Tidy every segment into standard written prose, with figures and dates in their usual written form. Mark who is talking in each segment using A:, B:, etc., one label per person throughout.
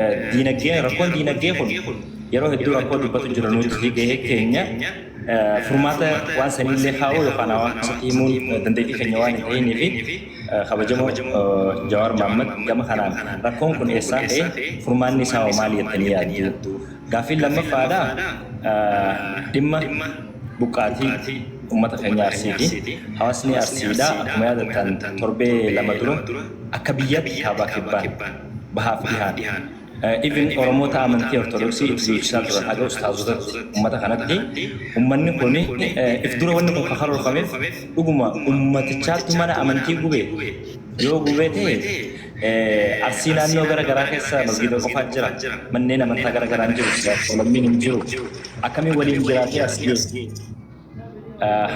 A: Diinagdeen rakkoon diinagdee kun yeroo hedduu rakkoo dubbatu jira nuti gahee keenya furmaata waan saniillee kaa'uu yookaan hawaasatti himuun dandeettii keenya waan hin ta'inii fi kabajamoo Jawaar Mohaammed gama kanaan rakkoon kun eessaa ka'e, furmaanni isaa hoo maali jettanii yaaddu? Gaaffiin lammaffaadha dhimma buqqaatii uummata keenya Arsiiti. Hawaasni Arsiidha akkuma yaadattan torbee 2 dura akka biyyaatti kaabaa kibbaan bahaaf dhihaan even Oromoota amantii Ortodoksii itti duulchisaa turan haga ustaazotatti ummata kanatti ummanni kun if dura wanni kun ka karoorfameef dhuguma ummatichaattu mana amantii gube yoo gubee ta'e Arsii naannoo gara garaa keessa masgiida qofaa jira, manneen amantaa gara garaan jiru, lammiin hin jiru, akkamiin waliin jiraatee as ga'e?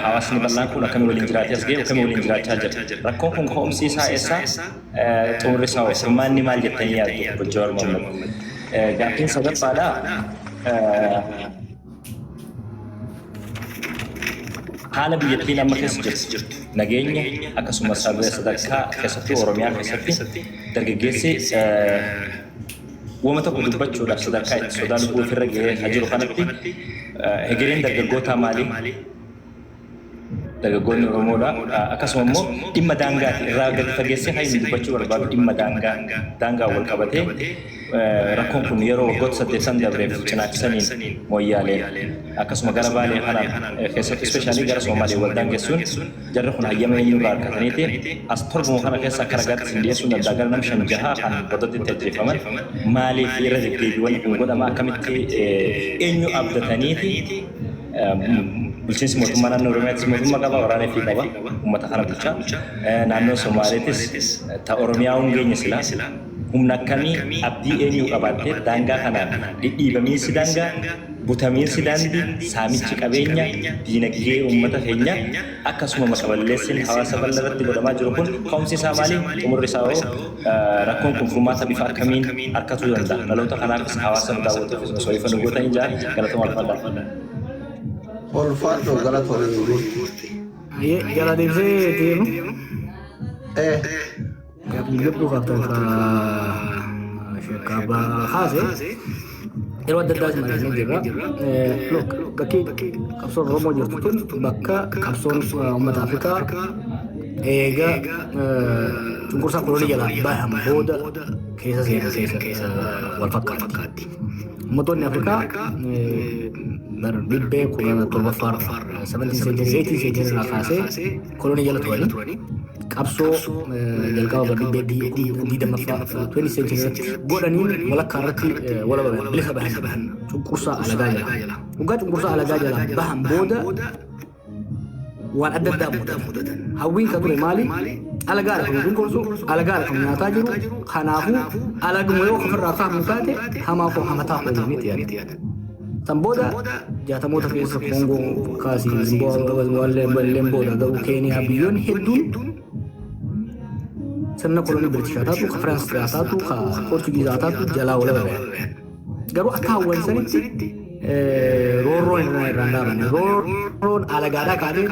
A: Hawaasni bal'aan kun akkamii waliin jiraatee as ga'e, akkamii waliin jiraachaa jira? Rakkoon kun ka'umsi isaa eessa? Xumurri isaa hoo? Furmaanni maal jettanii yaaddu, Obbo Jawaar Mohammad? Gaaffiin sadaffaadha. Haala biyyattiin amma keessa jirtu, nageenya akkasumas sadarkaa keessattuu Oromiyaa keessatti dargaggeessi wama tokko dubbachuudhaaf sadarkaa itti sodaa lubbuu ofirra gahee kan jiru kanatti hegereen dargaggootaa maali? Dargaggoonni Oromoodha. Akkasuma immoo dhimma daangaati. Irraa gadi fageessee kan inni dubbachuu barbaadu dhimma daangaa. Daangaan wal qabatee rakkoon kun yeroo waggoota saddeettan dabreef Cinaaksaniin, Mooyyaaleen akkasuma gara Baalee kanaan keessattuu especially gara Soomalee wal daangessuun jarri kun hayyama eenyurraa argataniiti as torbuma kana keessa akka ragaatti isin dhiyeessuun danda'a gara nam shan jaha kan boodatti ajjeefaman maaliif irra deddeebii wanni kun godhama, akkamitti, eenyu abdataniiti? Bulchiinsi mootummaa naannoo Oromiyaattis mootummaa qaba, waraana fi qaba, uummata kana bulcha. Naannoo Somaaleetis ta Oromiyaa hin geenye silaa humna akkamii, abdii eenyuu qabaattee daangaa kanaan dhidhiibamiinsi daangaa, butamiinsi daandii, saamichi qabeenya, diinagdee uummata keenya akkasuma maqaballeessiin hawaasa bal'aa irratti godhamaa jiru kun ka'umsi isaa maali? Xumurri isaa hoo? Rakkoon kun furmaata bifa akkamiin argatuu danda'a? Dhaloota kanaafis hawaasa nu daawwatuufis osoo ifa nu gootanii jaa galatoomaa, ulfaadhaa.
B: Ulfaadhu, galatoomii guurti.
C: Jala deebisee deemu.
B: Eh.
C: Gabduu qabdan ka sheekka abbaa kaase yeroo adda addaas mari'annee jirra. Look, bakki qabsoon Oromoo jirtu tun bakka qabsoon uummata Afrikaa eega cunqursaa kolonii jalaa bahan booda keessa seenan keessa wal fakkaatti. Uummattoonni Afrikaa bara dhibbee 17ffaarraa, 17 century, 18 century irraa kaasee kolonii jala turanii qabsoo jalqaba bara dhibbee 20ffaa, 20 century irratti godhaniin walakkaa irratti walaba bahan, bilisa bahan cunqursaa alagaa jala. Waggaa cunqursaa alagaa jala bahan booda waan adda addaa mudatan. Hawwiin kan ture maali? Alagaadha kan cunqursu, alagaadha kan nyaataa jiru. Kanaafuu alaguma yoo ofirraa kaafnu taate hamaa koo hamataa koo jennee itti yaadan. San booda 60moota keessa Koongoo kaasii Zimbaabuween booda garuu Keeniyaa, biyyoonni hedduun sirna kolonii Biritishaa taatu, ka Firaans taatu, ka Poorchugiizaa taatu jalaa walaba bayan. Garuu akka hawwan sanitti roorroon irraa hin dhaabanne. Roorroon alagaadhaa kaatee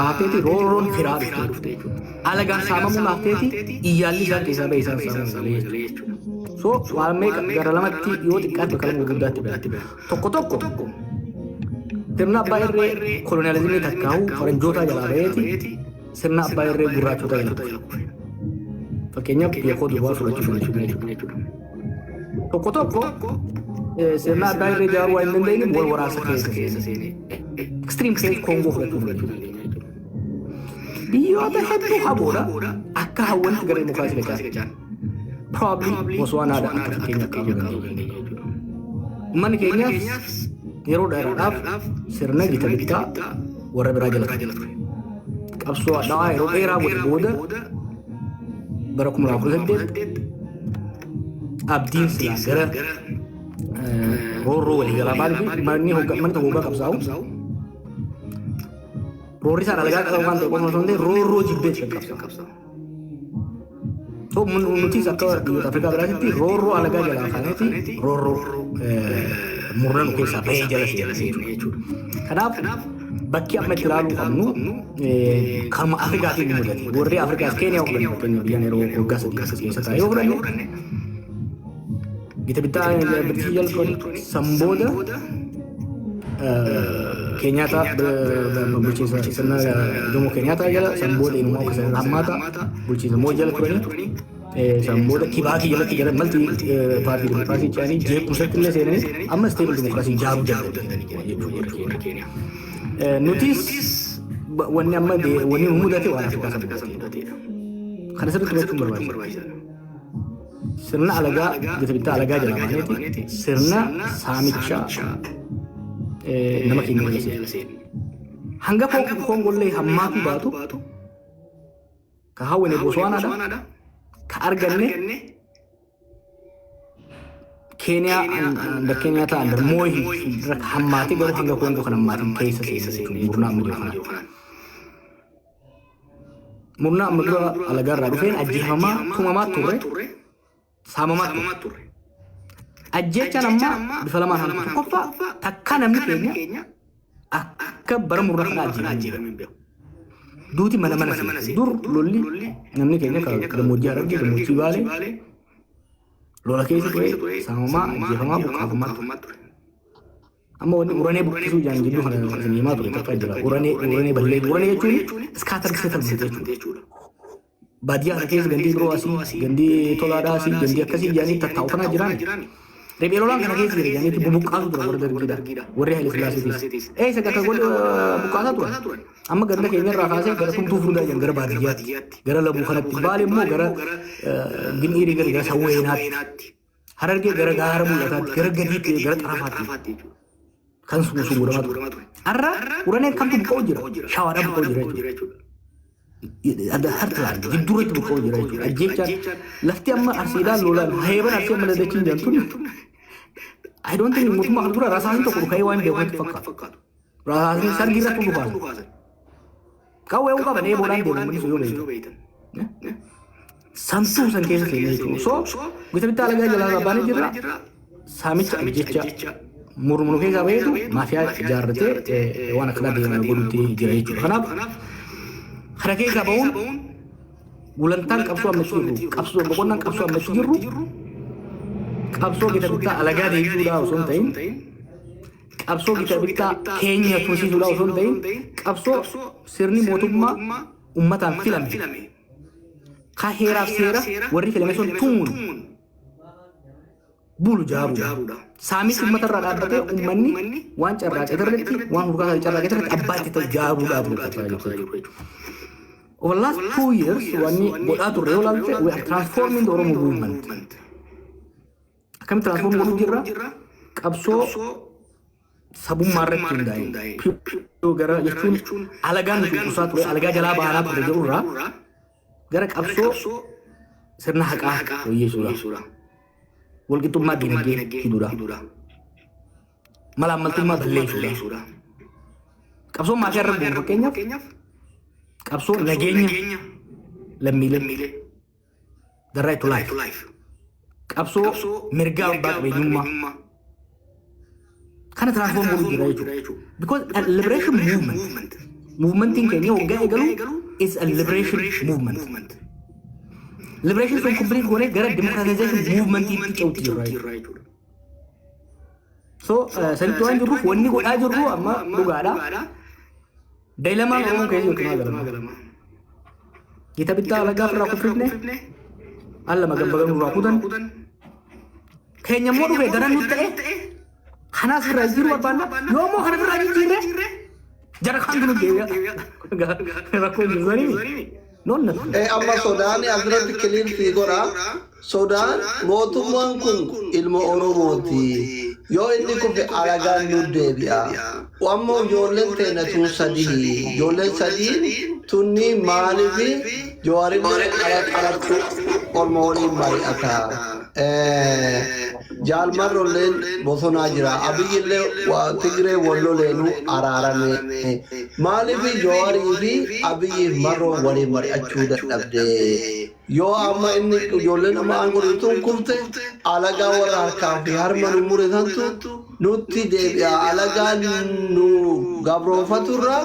C: hafteeti roorroon firaa dhufte jechuudha. Alagaan saamamuun hafteeti iyyaalli isaan keessaa ba'e isaan saamuu galee jechuudha. So waan meeqa gara lamatti yoo xiqqaatti bakka lama gurguddaatti bira. Tokko tokko sirna abbaa irree koloniyaalizimii takkaa'uu faranjootaa jalaa ba'eeti sirna abbaa irree gurraachotaa jala kufe. Fakkeenyaaf biyya koo duwwaa fudhachuu dandeenya jechuudha. Tokko tokko sirna abbaa irree ijaaruu waan hin dandeenyeef wal waraansa keessa seene. Extreme case Koongoo fudhachuu dandeenya jechuudha. Biyyoota hedduu haboodha akka hawwanitti gara dimokiraasii faca'an. Probably Botswanaadha akka fakkeenya kaasuu dandeenya jechuudha. Uummanni keenyaas yeroo dheeraadhaaf sirna gita bittaa warra biraa jala ture. Qabsoo hadhaawaa yeroo dheeraa godhe booda bara 2018 abdiin silaa gara roorroo waliigalaa, maaliif manni manni tokko hoggaa qabsaa'u roorri isaan alagaa qabu waan ta'e qofa osoo hin ta'in roorroo jibbee kan qabsaa'u. So nutis akka biyyoota Afrikaa biraatitti roorroo alagaa jalaa kaaneeti roorroo murna nu keessaa bahee jala seene jechuudha. Kanaaf bakki amma itti ilaaluu qabnu kanuma Afrikaatiin mudate. Warri Afrikaas Keeniyaa fudhanne, fakkeenya biyyaan yeroo waggaa 3 keessa taa'ee yoo fudhanne Gita bittaa British jala turani, san booda Keenyaataa bulchiinsa sirna Jomo Keenyaataa jala, san booda inumaa akka sana hammaata bulchiinsa moo jala turanii, san booda Kibaakii jalatti jala multi party democracy ce'anii jeequmsatti illee seenanii amma stable democracy ijaaruu danda'anii jechuudha warra Keeniyaa. Nutis wanni amma wanni nu mudate waan Afrikaa san mudateedha. Kana sirriitti hubachuun barbaachisaadha. Sirna alagaa, gita bittaa alagaa jalaa baaneeti sirna saamichaa nama keenya jala seene. Hanga Koongollee hammaatu baatu ka hawwine Botswaanaadha. Ka arganne Keeniyaa, under Keeniyaa ta'a, under Mooyi irra hammaatee, garuu hanga Koongoo kan hammaatiin keessa seene jechuudha murnaa amma jiru kanaan. Murnaa amma dura alagaa irraa dhufeen ajjeefamaa, tumamaa turre, saamamaa turre. Ajjeechaan amma bifa lamaan hamtu. Tokkoffaa, takkaa namni keenya akka bara murnaa kanaa ajjeefamee hin beeku. Duuti mana mana seente. Dur lolli namni keenya kan gammoojjii Harargee, gammoojjii Baalee lola keessa ture, saamamaa, ajjeefamaa, buqqaafamaa ture. Amma wanni uranee buqqisuu jaan jidduu kana isin himaa ture takka jira. Uranee, uranee ballee, uranee jechuun scatter settlement jechuudha. Baadiyyaa kana keessa gandii biroo asii, gandii tolaadhaa asii, gandii akkasii jedhanii tattaa'u kanaa jiraan. Riphee lolaan kana keessa jira jedhaniitti bubuqqaasu tura warra dargiidha. Warri Haile Sillaaseetis. Eessa akka godhu buqqaasaa turan. Amma ganda keenya irraa kaasee gara Tumtuu Furdaa jedhan gara baadiyyaatti, gara Labuu kanatti, Baale immoo gara Gin'iirii gara Sawweenaatti. Harargee gara gaara mul'ataatti, gara gadiitti, gara xarafaatti kan sun godhamaa ture. Har'a uraneen kamtu buqqa'u jira? Shawaadhaan buqqa'u jira jechuudha. Adda hartilaan jidduurratti buqqa'u jira jechuudha. Ajjeechaan lafti amma Arsiidhaan lolaan heeban Arsii amma dadachiin jedhamtun, I don't think mootummaa kana dura rasaasni tokko dhuka'ee waan beeku natti fakkaatu. Rasaasni sargii irratti dhukaasan. Qawwee qaban eeboodhaan deemu manni sun yoo beektan. Santuu san keessa seenee jechuudha. So gita bittaa alagaa jalaa baanee jirra. Saamicha, ajjecha murmuru keessaa baheetu maafiyaa ijaarratee waan akkanaa deemaa godhutti jira jechuudha. Kanaaf kana keessaa bahuun gulantaan qabsoo ammatti jirru, qabsoo boqonnaan qabsoo ammatti jirru, qabsoo gita bittaa alagaa deebisuudhaa osoo hin ta'in, qabsoo gita bittaa keenya tursiisuudhaa osoo hin ta'in, qabsoo sirni mootummaa ummataan filame ka heeraaf seera warri filame sun tumuun bulu jaaruudha. Saamichi uummata irraa dhaabbatee uummanni waan carraaqe irratti, waan hurkaa carraaqe irratti abbaa itti ta'u jaaruudhaaf nu qabsaa jechuudha. Over the last 2 years wanni godhaa turre yoo ilaalte, we are transforming the Oromo movement. Akkamitti transform godhuu jirra? Qabsoo sabummaa irratti hundaa'e. Gara jechuun alagaan nu cunqursaa ture, alagaa jalaa baanaa ture jedhurraa gara qabsoo sirna haqaa fooyyessuudha. Walqixxummaa dinagdee fiduudha. Malaammaltummaa balleessuudha. Qabsoon maatii irra bu'u, fakkeenyaaf, qabsoo nageenya lammiilee, the right to life. Qabsoo mirgaa abbaa qabeenyummaa. Kana transform godhuu jira jechuudha. Because a liberation movement, movementiin keenya waggaa eegalu is a liberation movement. Liberation sun complete goonee gara democratization movementiitti ce'utti jirra jechuudha. So sanitti waan jirruuf wanni godhaa jirru amma dhugaadha. Dilemmaan Oromoon keessa jirtu maal galama? Gita bittaa alagaa ofirraa kuffifne, al lama gabbagan nurraa kutan. Keenya immoo dhufe daran nutti ta'e, kanaas irraa jijjiiruu barbaanna. Yoo immoo kana irraa jijjiirre jara kaantu nutti deebi'a. Rakkoon jiru sanii noonna.
B: Amma sodaan asirratti clear sii godha. Sodaan mootummaan kun ilma Oromooti. Yoo inni kufe alagaan nu deebi'a. Ammoo ijoolleen teenya tun sadii. Ijoolleen sadii tunni maaliif Jawaarillee alatti orma waliin mari'ata? Jaalmarrolleen bosonaa jira. Abiyyillee Tigree walloleenuu araarame. Maaliif Jawaarii fi Abiyyiif Marroo waliin mari'achuu dadhabde? Yoo amma inni ijoolleen amma aangoo tun kufte, alagaa warra harkaa fi harma nu mure santu nutti deebi'a. Alagaan nu gabroonfaturra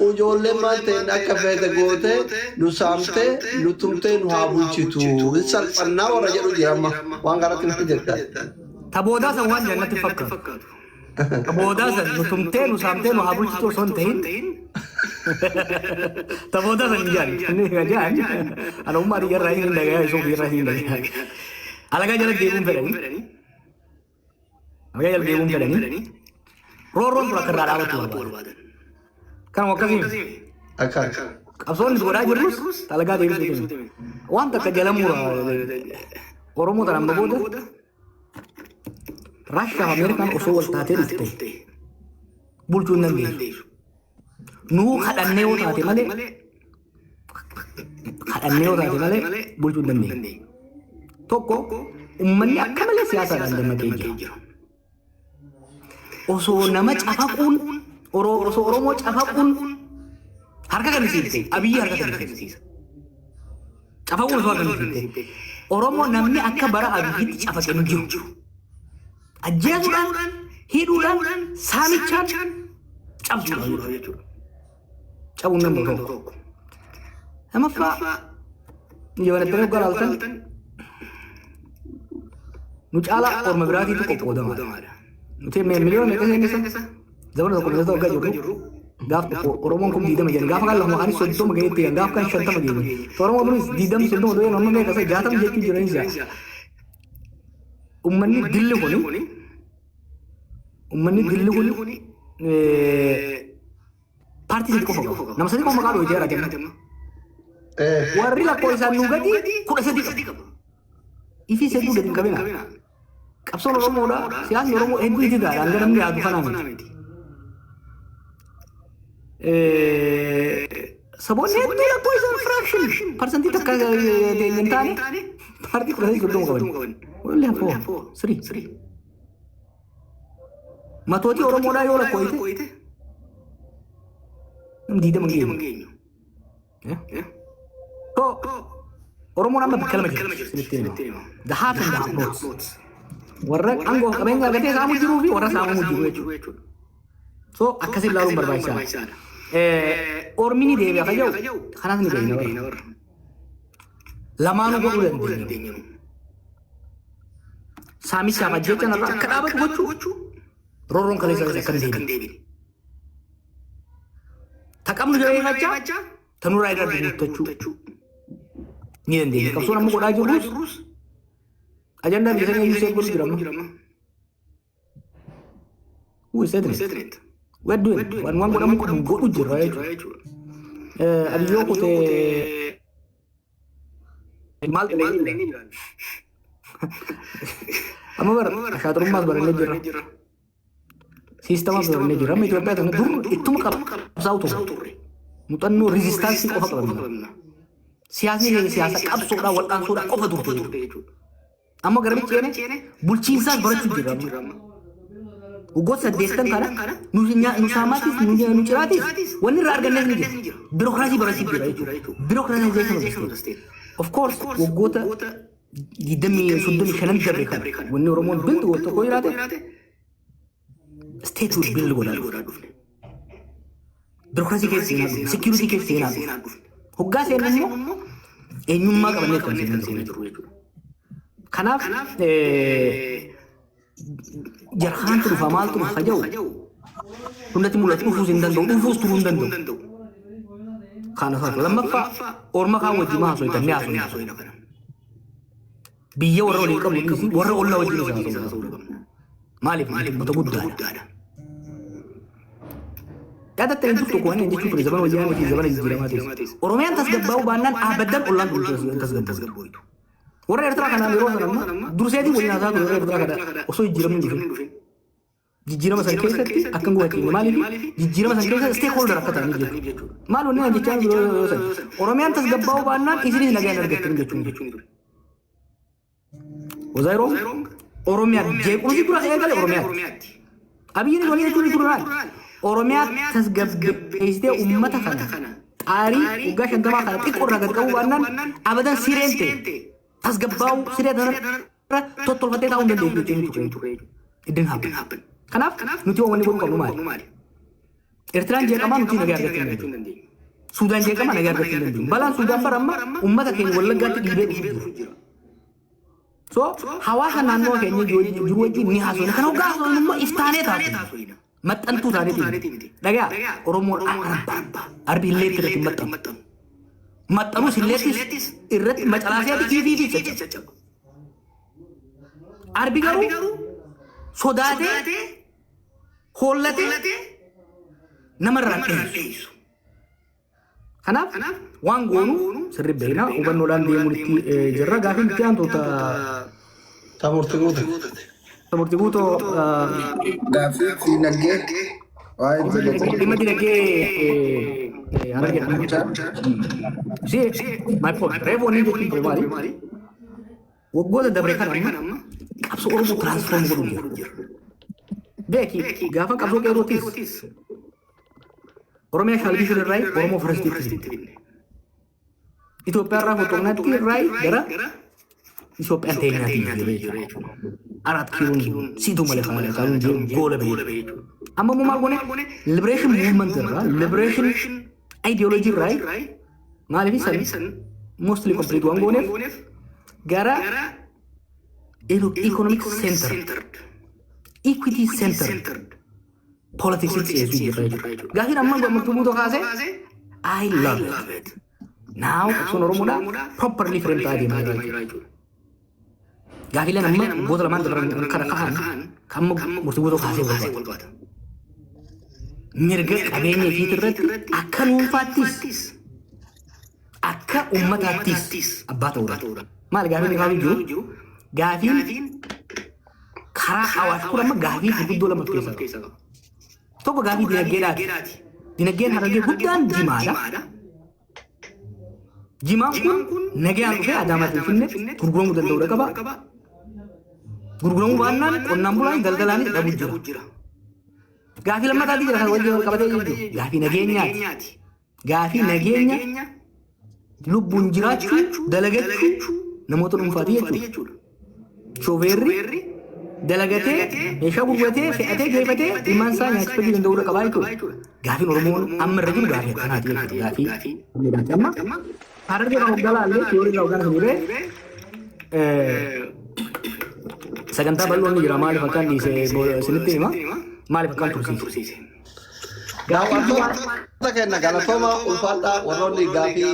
B: ijoolleen maal ta'een akka feete goote nu saamte, nu tumtee, nu haa bulchitu. Hin salphannaa warra jedhu jira amma waan kanatti nutti jettan.
C: Ta boodaa san waan jannatti fakkaatu. Ta boodaa san nu tumtee, nu saamtee, nu haa bulchitu osoo hin ta'in. Ta boodaa san hin jaan. Inni kan jaan. Ana ummaa xiyya irraa hin dhagayaa, isoo irraa hin dhagayaa. Alagaa jala deemuun fedhanii. Alagaa jala deemuun fedhanii. Roorroon tura akka irraa dhaabatu barbaadan. Kanuma akkasii.
B: Akkaan.
C: Qabsoonni godhaa jirrus alagaa deebisuu. Waan takka jala mura Oromoo tanaan booda Raashiyaa fi Ameerikaan osoo wal taatee dhufte bulchuu hin dandeessu. Nuu kadhannee yoo taate malee, kadhannee yoo taate malee bulchuu hin dandeenyu. Tokko, uummanni akka malee siyaasaadhaan dammaqee jira. Osoo nama cafaquun, osoo Oromoo cafaquun harka kennisiifte, Abiyyi harka kennisiisa. Cafaquun osoo harka kennisiifte. Oromoo namni akka bara Abiyyitti cafaqee hin jiru. Ajjeesuudhaan, hidhuudhaan, saamichaan cabsuudha jechuudha. Cabuun nama tokko. Lamaffaa, jabanattanii hoggaa ilaaltan nu caalaa orma biraatiitu qoqqoodamaadha. Nuti miliyoona meeqa seenne isa? Zamana tokko keessa waggaa jirru gaaf tokko Oromoon 20,000 jedhan, gaafa kan lafuma kanis 30 gaheetti jedhan, gaafa kan 50 geenye. Oromoo kunis 20 30 du'ee nama meeqa isa 60 jechuu jiran isa. Uummanni dilli kuni, uummanni dilli kuni paartii sadi qofa qaba. Nama sadi qofa maqaa dhooyitee argama. Warri lakkoofsaan nu gadi 13 qaba. Ifii hedduu gadi hin qabina. Qabsoon Oromoodha. Siyaasni Oromoo hedduu itti gaadha. Hanga namni yaadu kanaa miti. Saboonni hedduu lakkoofsaan fraction parsantii takka hin taane paartii 13 30 qaban. Only have four, three. Matootii Oromoodhaa yoo lakkoofte namni 20 hin geenyu. So, Oromoon amma bakka lama jirti sinitti hima. The have and the have nots. Warra aangoo qabeenya argatee saamu jiruu fi warra saamamu jiru jechuudha. So akkasiin ilaaluun barbaachisaadha. Ormi ni deebi'a kan jedhu kanaas ni beekna warra. Lamaanuu godhuu dandeenya. Saamichaaf ajjechaan irraa akka dhaabatu gochuu, roorroon kaleessa akka hin deebine. Taqabnu jabeeffachaa tanurraa irra guuttachuu ni dandeenya. Qabsoon amma godhaa jirrus ajandaa biyya sanii iyyuu godhu jira amma. Who is said it? We are doing waan waan godhamu qabu godhu jirra jechuudha. Abiyyoo kutee maal dalagee jira? Amma bara shaaxurummaas barannee jirra. Siistamaas barannee jirra. Amma Itoophiyaa kana dur ittuma qabsaa'u turre. Muuxannoo resistance qofa qabna. Siyaasni keenya siyaasa qabsoodhaa wal'aansoodhaa qofa turte jechuudha. Amma garamitti ceene, bulchiinsaas barachuu jirra. Waggoota 80 kana nu saamaatis nu ciraatis wanni irraa argannes ni jira. Birookiraasii barachuu jira jechuudha. Bureaucratization of the state. Of course, waggoota 20, 35 dabre kana wanni Oromoon build godhu tokko jiraate state will build godhaa dhufne. Birookiraasii keessa seenaa dhufne. Security keessa seenaa dhufne. Hoggaa seennu immoo eenyummaa qabannee kan seenaa jirru jechuudha. Kanaaf jarhaantu dhufa, maaltu dhufa jedhu hundatti mul'atu, dhufuus hin danda'u, dhufuus turuu hin danda'u. Kana isaatu. Lammaffaa, orma kaan wajjin maa haasoftan? Ni haasofna. Biyya warra waliin qabnu dhiisii warra ollaa wajjin isa haasofna. Maaliif? Uummata guddaadha. Yaadatta hin turtu waan jechuu ture zamana wayyaanee fi zamana jijjiiramaa ta'es. Oromiyaan tasgabbaa'uu baannaan dhaabbaddaan ollaan tasgabbaa'u. Warra Eertiraa kanaan yeroo sana amma durseetii waliin haasaa ture. Warra Eertiraa kana osoo jijjiiramni hin dhufin. Jijjiirama san keessatti akka hin gufachiifne, maaliif jijjiirama san keessa stakeholder akka ta'anii jechuudha. Maal wanni waan jechaa jiru yeroo san? Oromiyaan tasgabbaa'uu baannaan isinis nagaan argattanii jechuudha. Was I wrong? Oromiyaa jeequmsi dura eegale Oromiyaatti. Abiyyiin walii jechuun tura laal. Oromiyaa tasgabbeessitee uummata kana xaarii waggaa 50 kana xiqqoo irraa gad qabuu baannaan abadan sireen ta'e tasgabbaa'uu siree tanarra tottolfattee taa'uu hin dandeessu jechuun ture. It didn't happen. Kanaaf nuti wanni godhuu qabnu maali? Eertiraan jeeqamaa nuti nagaa argachuu hin dandeenyu. Suudaan jeeqamaa nagaa argachuu hin dandeenyu. Balaan Suudaan bara amma uummata keenya Wallaggaatti dhiibee dhufu jira. So hawaasa naannoo keenya jiru wajjin ni haasofna. Kana hoggaa haasofnu immoo iftaanee taasifna. Maxxantuu taaneeti miti. Dhagaa, Oromoon arba. Arbi illeetti irratti hin maxxanu. Maxxanus illeettis irratti macalaaseeti fiifiifi caccaba. Arbi garuu sodaatee hoollatee namarraan dheessu. Kanaaf waan goonu sirri beekna, hubannoodhaan deemuun itti jirra. Gaafiin itti aantu
B: Murtii guutuu.
C: Murtii guutoo.
D: Gaaffii dinagdee, waa'ee dinagdee.
C: Dhimma dinagdee Harargee. See, my point. Reefu wanni jechuun ture maali? Waggoota dabre kana amma qabsoo Oromoo transform godhuu jira. Beeki, gaafa qabsoo qeerrootis Oromiyaa shall be irraa Oromoo firstiitti finne. Itoophiyaa irraa fotoognaatti irraa gara Itoophiyaan teenyaatti jijjiirre jechuudha. Arat kiiloon siituu malee kan kan jiru goola bahee. Amma immoo maal goone? Liberation movement irraa, liberation ideology irraa, maaliif san mostly complete waan gooneef, gara economic center, equity center politics ceesuu jirra jechuudha. Gaafiin amma gammachuu guutuu kaasee, I love it. Now qabsoon Oromoodhaa properly frame ta'aa deemaa jira jechuudha. Gaafiileen amma waggoota lamaan dabran kana kahan kan amma murtii guutuu kaasee wal qabata. Mirga qabeenya ifiit irratti akka dhuunfaattis akka uummataattis abbaa ta'uudha. Maali gaafiin inni kaasuu jiru? Gaafiin karaa Awaash kun amma gaafii gurguddoo lama of keessaa qaba. Tokko gaafii dinagdeedhaati. Dinagdeen Harargee guddaan jimaadha. Jimaan kun nagaan dhufee Adaamaa Finfinneetti gurguramuu danda'uudha qaba. Gurguramuu baannaan qonnaan bulaan daldalaanis dhabuu jira. Gaafii lammataati jira kan wajjin wal qabatee jiru. Gaafii nageenyaati. Gaafii nageenya lubbuun jiraachuu, dalagachuu namoota dhuunfaati jechuudha. Shooferri dalagatee, meeshaa gurguratee, fe'atee, geeffatee ilmaan isaa nyaachifachuu danda'uudha qabaa jechuudha. Gaafiin Oromoon amma irra jiru gaafii akkanaati jechuudha. Gaafii amma Harargee kan hoggaa laallee theory irraa hoggaa fuudhee sagantaa bal'oon ni jira. Maaliif akkaan dhiise isinitti hima, maaliif akkaan tursiise.
B: Daawwattoota keenya, galatooma, ulfaadhaa. Warroonni gaafii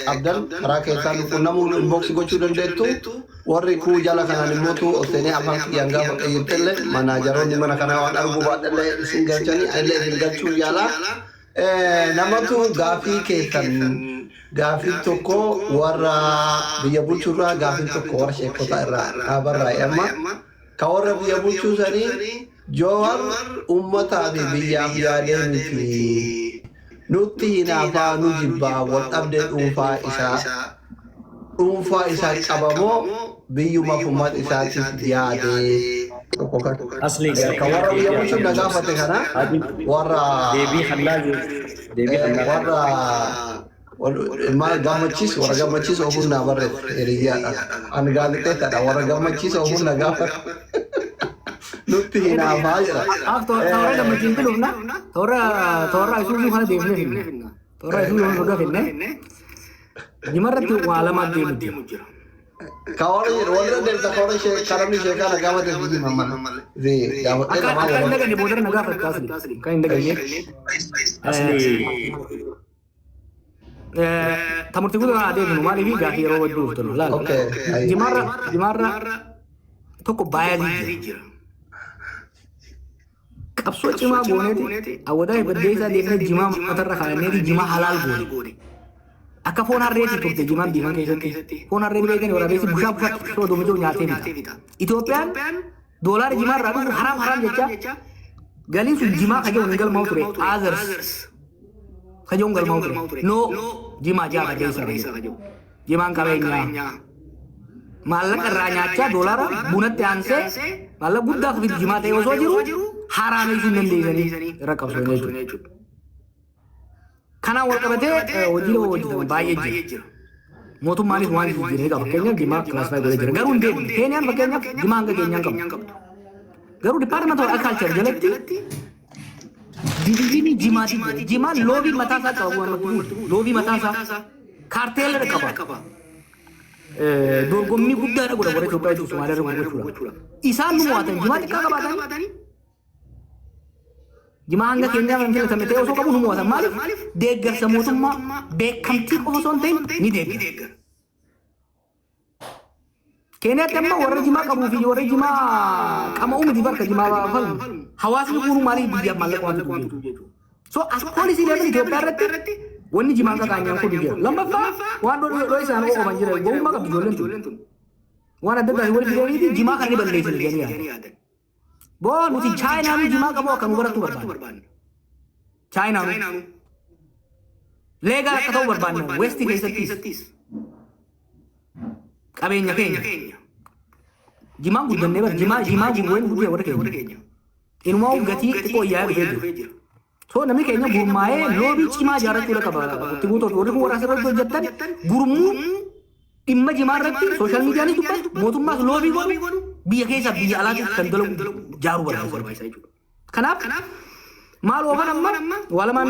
B: qabdan karaa keessaan qunnamuun inbox gochuu dandeettu. Warri kuu jala kanaan immootu ol seenee afaan kiyyaan gaafa qayyittellee manaajaroonni mana kanaa waan arguu baadhallee isin galchanii illee isin galchuu yaalaa. Namatu gaafii keessan, gaafii tokko warra biyya bulchurraa, gaafii tokko warra sheekota irraa dhaabarraa. Amma ka warra biyya bulchuu sanii, Joowar uummataa fi biyyaaf yaadee miti. Nutti hinaafaa, nu jibbaa, wal dhabdee dhuunfaa isaa qabamoo biyyumaaf uummata isaatiif yaadee? Tokko kan.
A: Asli.
B: Ka warra biyya bulchuun na gaafate kana warra
A: Deebii hallaa, deebii hallaa.
B: Warra maal gammachiisu, warra gammachiisu ofuun naa barreesse hiriyyaadha. Ani gaazexeessaadha. Warra gammachiisu ofuun na gaafate. Nutti hinaafaa jira.
C: Toora gammachiin dhufna. Toora toora Isuuzuu kana deemnee finna. Toora Isuuzuu kana finne. Jimarratti waa lama deemu jira.
B: Ka warra warra deemsa, ka warra karamni sheekaa na gaafate fi hima malee. Gaafadhee
C: Akka
B: lamaa
C: akka hin
B: wal.
C: daganne boodara na gaafate taasise. Akka hin daganne.
A: Asli.
C: Ta murtii guutuu kana adeemnu, maaliif gaafii yeroo hedduu tolu laala.
B: Okay.
C: Jimaarra tokko biasii jira. Qabsoo cimaa gooneeti awwadaa baddeessaa deemnee jimaa matarra kaa'anneeti jimaa halaal goone. Akka foon harreetti turte jimaan biifan keessatti. Foon harree beekani, waraabessi bushaa bushaa xixiqqoo doomijoo nyaatee bita. Itoophiyaan doolaara jimaa irraa dhufu haraam haraam jecha galiin sun jimaa kajaa'uun hin galmaa'u ture. Others kajaa'uun galmaa'u ture. No, jimaa jaa baddeessaa kajaa'u. Jimaan qabeenyaa. Maallaqa irraa nyaachaa doolaara bunatti aansee maallaqa guddaa fidu jimaa ta'e osoo jiru haraamessuu hin dandeessanii irra qabsoon jechuudha. Kanaan wal qabatee hojiilee hojjetaman baay'ee jira. Mootummaanis waan jijjiiranii qaba. Fakkeenyaaf jimaa classify godhee jira. Garuu hin deemne. Keeniyaan fakkeenyaaf jimaa hanga keenyaan qabu. Garuu Department of Agriculture jalatti divisionii jimaati jira. Jimaan lobby mataa isaa qaba. Lobby mataa isaa. Cartel qaba. Dorgommii guddaadha godha warra Itoophiyaa jechuun Somaaliyaa irra gurgurachuudha. Isaan nu mo'atan jimaa xiqqaa qabaatanii, jimaa hanga keenyaa kan filatame ta'e osoo qabu nu mo'atan. Maaliif? Deeggarsa mootummaa, beekamtii qofa osoo hin ta'in ni deeggara. Keeniyaatti amma warra jimaa qabuu fi warra jimaa qama'uu miti bakka jimaa falmu. Hawaasni kun maaliif biyyaaf maallaqa waan fiduuf jechuudha. So as policy level Itoophiyaa irratti wanni jimaan qaqaanyaan kun jira. Lammaffaa, waan dhoo isaan ooman jira. Gowwummaa qabdi ijoolleen tun. Waan adda addaa wal fidaniiti jimaa kan ni balleessan jedhanii yaadan. Boo, nuti Chaayinaanu jimaa qabu akka nu barattu barbaanna. Chaayinaanu. Legal akka ta'u barbaanna. Westi keessattis. Qabeenya keenya. Jimaan guddannee bara jimaa gurgureen guddee warra keenya. Inumaa gatii xiqqoo yaa'ee dhufee jira. So namni keenya gurmaa'ee lobby cimaa ijaarrachuu qaba. Itti guutuu warri kun warra asirratti hojjettan gurmuu dhimma jimaa irratti social mediaanis dubbatu, mootummaas lobby godhu, biyya keessaa biyya alaatti kan dalagu ijaaruu barbaachisa jechuudha. Kanaaf maal oofan amma waa lamaan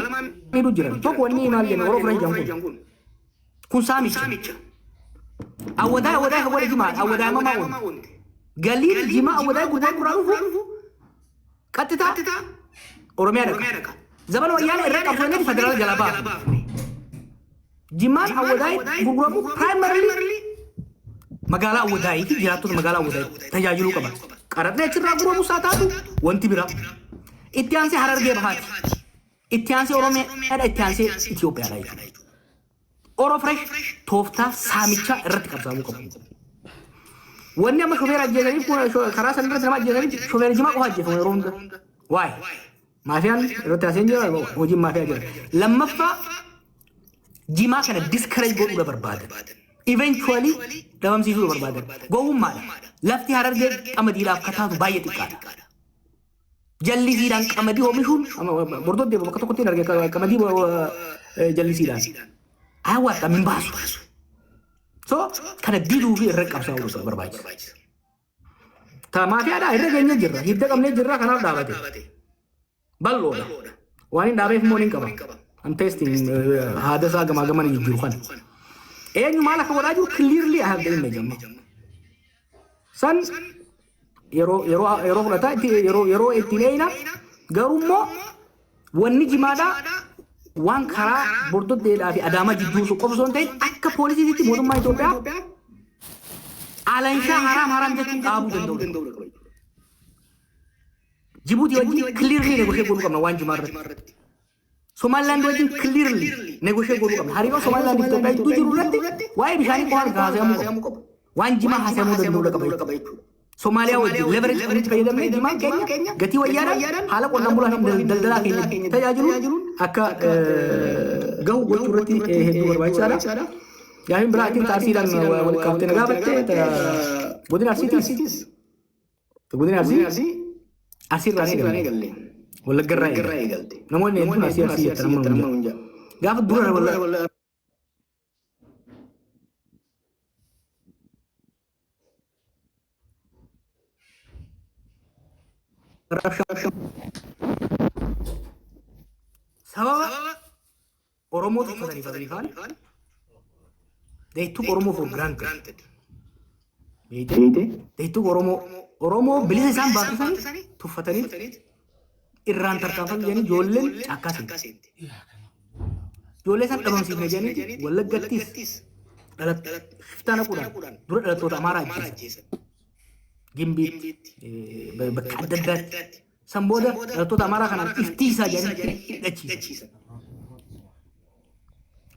C: miidhuu jiran. Tokko, wanni maal jenna warra ofiran jedhan kun saamicha. Awwadaa awwadaa kan godhe jimaa awwadaa mamaa oolu. Galiin jimaa awwadaa gurguraa dhufu qaxxitaa Oromiyaa dhaqa. Zamana Wayyaanee irra qabsoonni federaala jalaa baafne. Jimaan Awwadaay gurguramu primarily magaalaa Awwadaayii fi jiraattota magaalaa Awwadaayii tajaajiluu qaba. Qaraxni achirraa gurguramus haa taatu wanti biraa. Itti aansee Harargee Bahaati. Itti aansee Oromiyaadha, itti aansee Itoophiyaadha jechuudha. Oro Fresh tooftaa saamichaa irratti qabsaa'uu qabu. Wanni amma shofeera ajjeesaniif kun karaa sana irratti nama ajjeesaniif shofeera jimaa qofa ajjeefamu yeroo hunda. Waa'ee maafiyaan irratti haaseen jira, hojiin maafiyaa jira. Lammaffaa, jimaa kana discourage godhuudha barbaadan. Eventually dhabamsiisuu barbaadan. Gowwummaadha. Lafti Harargee qamadiidhaaf kataatu baay'ee xiqqaadha. Jallisiidhaan qamadii oomishuun bordoddee bakka tokkotti hin arge qamadii jallisiidhaan. Hawaasa min baasu. So kana diduu fi irra qabsaa'uu barbaachisa. Ta maafiyaadhaa irra geenye jirra. Hidda qabnee jirra, kanaaf dhaabate. Bal'oodha. Waan hin dhaabeef immoo ni qaba. I'm testing haada isaa gamaa gamana jijjiiru kana. Eenyu maal akka godhaa jiru clearly I have the image amma. San yeroo fudhataa itti yeroo ittiin eeyina. Garuu immoo wanni jimaadhaa waan karaa Bordoddeedhaa fi Adaamaa jidduu qofa osoo hin ta'in akka poolisiitti mootummaa Itoophiyaa alanshaa haraam haraam jechuun dhaabuu danda'u. Jibuutii wajjin clearly negotiate godhuu qabna waan jimaa irratti. Somaliland wajjin clearly negotiate godhuu qabna. Hariiroo Somaliland fi Itoophiyaa gidduu jiru irratti waa'ee bishaanii qofaan haasa'amuu qabu. Waan jimaa haasa'amuu danda'uu qaba jechuudha. Somaaliyaa wajjin leverage qabnutti fayyadamnee jimaan keenya gatii wayyaadhaan haala qonnaan bulaa fi daldalaa keenya tajaajiluun akka gahu gochuu irratti hedduu barbaachisaadha. Gaafiin biraatiin Arsiidhaan wal qabtee na gaafatte, godina Arsiitiis. Godina Arsii Arsii irraa ni eegalle. Wallagga irraa eegalte. Namoonni hedduun Arsii Arsii jettan amma nu jedha. Gaafa dura Wallagga sababa Oromoo tuffataniif Azriifaan, they took Oromoo for granted. Beeyte? They took Oromoo Oromoo bilisa isaan baasisanii tuffatanii irraan tarkaanfatan jedhanii ijoolleen caakkaa seente. Ijoollee isaan dhabamsiifne jedhanii Wallaggattis shiftaa naquudhaan dura dhalattoota Amaaraa ajjeesan. Gimbiitti, bakka adda addaatti. San booda dhalattoota Amaaraa kanaan iftiisaa jedhanii hidhachiisan.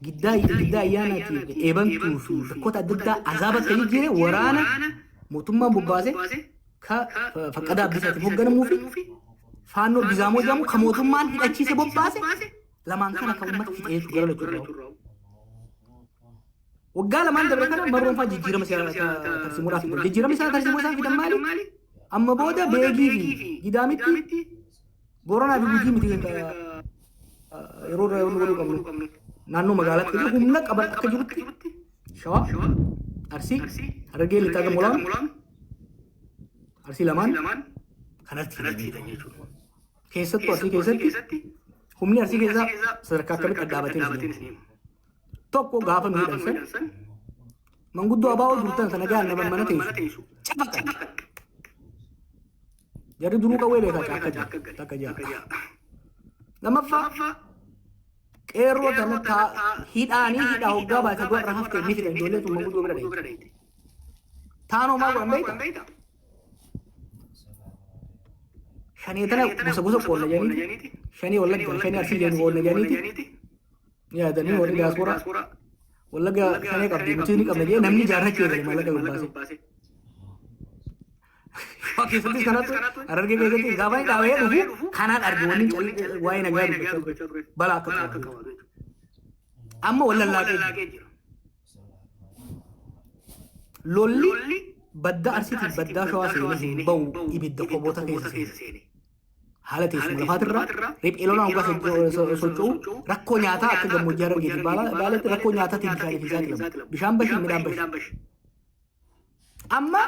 C: Giddaa Ayyaanaatii Eebantuu fi bakkoota adda addaa azaaba akka jijjiire waraana mootummaan bobbaase ka Faqqadaa Abdiisaatiin hoogganamuu fi Faannoo Bizaamoo jedhamu ka mootummaan hidhachiise bobbaase lamaan kana kan uummata fixee jechuudha gara lachuu. Waggaa 2n dabre kana marroonfaa jijjiirama tarsiimoodhaaf fidan. Jijjiirama isaa tarsiimoo isaan fidan maali? Amma booda Beegii fi Gidaamitti, Booranaa fi Gujii miti, yeroo irraa yeroo godhuu qabnu. Naannoo magaalaatti humna qaban akka jirutti Shawaa, Arsii, Harargee Lixaa gamoo lama, Arsii lamaan kanatti fidan jechuudha. Keessattuu Arsii keessatti humni Arsii keessaa sadarkaa akkamitti dhadhaabatee isin. Tokko, gaafa nu hidhan san Manguddoo abaa'oo durtan sana gahaan nama mana teessu. Cafaqan. Jarri duruu qawwee beekaa caakka jira. Takka jira. Lammaffaa, qeerroo tana hidhaanii hidhaa hoggaa baate du'a irra haftee ni fidan, ijoollee tun manguddoo bira dheeyte. Taanoo maal godhan beekta? Shanee tana gosa gosa qoonna jedhaniiti. Shanii Wallagga, shanii Arsii jedhanii qoonna jedhaniiti. Yaadanii warri diyaasporaa Wallagga shanee qabdi, nuti ni qabna jedhee namni ijaarrachuu eegale maallaqa gubbaasee. Shawaa keessattis kanatu, Harargee keessatti gaafa inni dhaabee dhufu kanaan arge, wanni waa'ee nagaa dubbachaa ture balaa akka qabaatu. Amma wal lallaaqee jira. Lolli baddaa Arsiitiif baddaa Shawaa seenee hin bahu, ibidda koboota keessa seene. Haala teessuma lafaatirraa riphee lolaan hoggaa socho'u rakkoo nyaataa akka gammoojjii Harargeeti Baaleetti rakkoo nyaataatiin bishaaniif hin saaxilamu. Bishaan bashi, midhaan bashi. Amma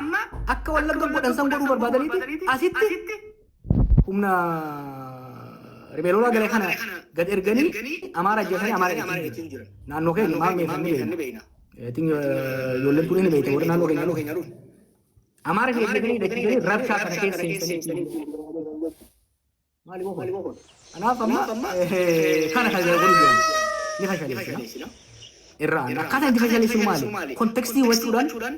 C: akka Wallagga godhan san godhuu barbaadaniiti asitti humna riphee lolaa galee kana gad erganii Amaara ajjeesanii Amaara hidhachiisu jiran. Naannoo keenya maal meeshaan ni beekna. Ijoolleen tun ni beekte, warri naannoo keenya dhufu. Amaara hidhatanii hidhachiisanii rabshaa kana keessa seensanii. Maali kun? Kanaaf amma kana kan godhu jiran ni fashaleessina. Irraa akkaataa itti fashaleessinu maali? Contextii hubachuudhaan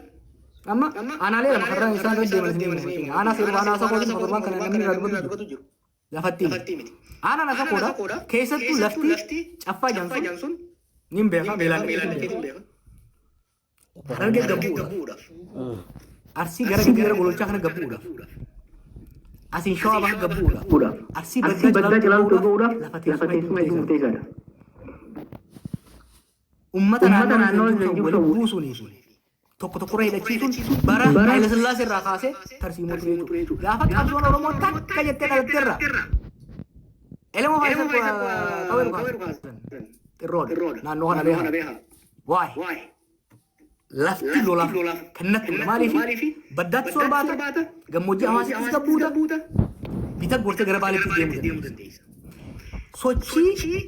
C: amma aanaalee lama karraa isaan irra deeman isin himu. Aanaa seeruu, aanaa Asakoo, torban kana namni irraa dubbatu jiru. Lafatti miti. Aanaan Asakoodha. Keessattuu lafti Caffaa jedhan sun ni beeka, beelaan dhaqeetu beeka. Harargee gabbuudhaaf. Arsii gara gara Gololchaa kana gabbuudhaaf. Asiin Shawaa Baha gabbuudhaaf. Arsii baddaa Cilaaltuu ga'uudhaaf lafa teessuma hedduu murteessaadha. Uummata naannoo jiru waliin buusuunii fi tokko tokkorra hidhachiisuun bara Haayila Sillaasee irraa kaasee tarsiimoo ture jechuudha. Gaafa qabsoon Oromoo takka jettee dhalatteerra. Elemoo fa'aa qawwee dhukaasan. Xirroodha. Naannoo kana beekaa. Waa'ee. Lafti lolaaf kennattudha. Maaliif? Baddaatti sol baata, gammoojjii Hawaasittis gabbuuta, bita gortee gara Baaleetti deemuu dandeessa. Sochii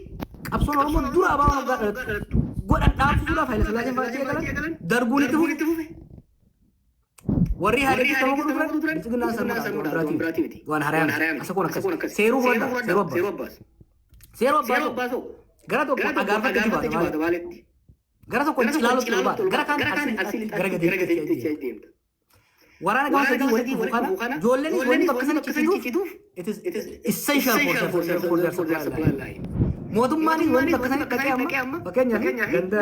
C: qabsoon Oromoo dura abaa waggaa dhalattu godhan dhaabsisuudhaaf Haayila Sillaaseen fa'aa eegalan, darguun itti fufe. Warri Ihaadeegis kan godhu turan, Biltsiginnaan sanuu waan biraati miti. Waan haaraa miti. Asakoon akkas. Seeruu fudhadha. Seeruu abbaas. Seeruu abbaasoo. Gara tokko Agaarfatti jibaata Baaletti. Gara tokko Cilaalootti ol baata. Gara kaan Arsii gara gadeetti deemta. Waraana gama sadii walitti dhufu kana ijoolleenis wanni bakka sana cicituuf it is essential for their supply line. Mootummaanis wanni bakka sana dhaqee amma fakkeenyaaf ganda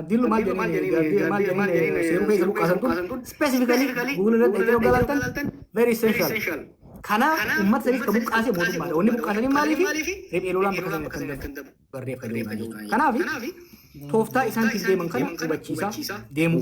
C: Abdiillu maal jedhanii, Gaabbii maal jedhanii, Seeruu keessa buqqaasan tun specifically Google irratti dhaqee hoggaa laaltan very essential. Kanaaf uummata saniif kan buqqaase mootummaadha. Wanni buqqaasanii maaliif riphee lolaan bakka sana akka hin barreeffamee jechuudha. Kanaaf tooftaa isaan ittiin deeman kana hubachiisaa deemuu.